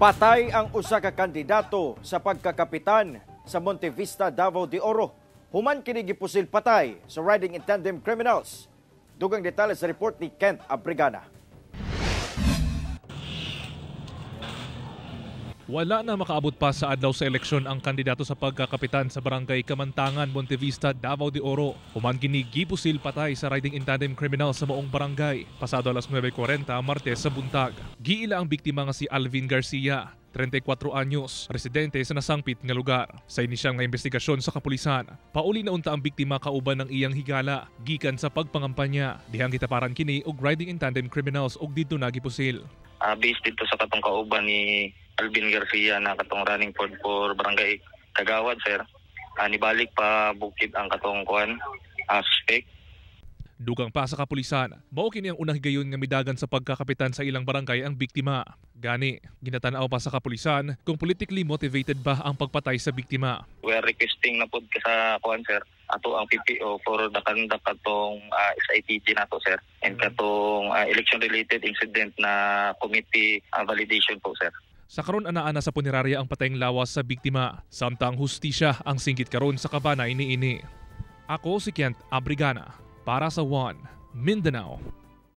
Patay ang usa ka kandidato sa pagkakapitan sa Montevista, Davao de Oro. Human kini gipusil patay sa riding in tandem criminals. Dugang detalye sa report ni Kent Abrigana. Wala na makaabot pa sa adlaw sa eleksyon ang kandidato sa pagkakapitan sa barangay Kamantangan, Montevista, Davao de Oro. Human kini gipusil patay sa riding in tandem criminal sa maong barangay pasado alas 9:40 Martes sa buntag. Giila ang biktima nga si Alvin Garcia, 34 anyos, residente sa nasangpit nga lugar. Sa inisyal nga investigasyon sa kapulisan, pauli na unta ang biktima kauban ng iyang higala gikan sa pagpangampanya. Dihang gitaparan kini og riding in tandem criminals og didto na gipusil. Based dito sa katong kauban ni Alvin Garcia na katong running for barangay Kagawad, sir. Nibalik pa bukid ang katong kuan suspect. Dugang pa sa kapulisan, mao kini ang unang higayon nga midagan sa pagkakapitan sa ilang barangay ang biktima. Gani, ginatan-aw pa sa kapulisan kung politically motivated ba ang pagpatay sa biktima. We are requesting na pod sa kuan, sir, ato ang PPO for the conduct katong SITG nato, sir, and katong election related incident na committee validation po, sir. Sa karon ana-ana sa punerarya ang patayng lawas sa biktima, samtang hustisya ang singgit karon sa kabanay niini. Ako si Kent Abrigana para sa One Mindanao.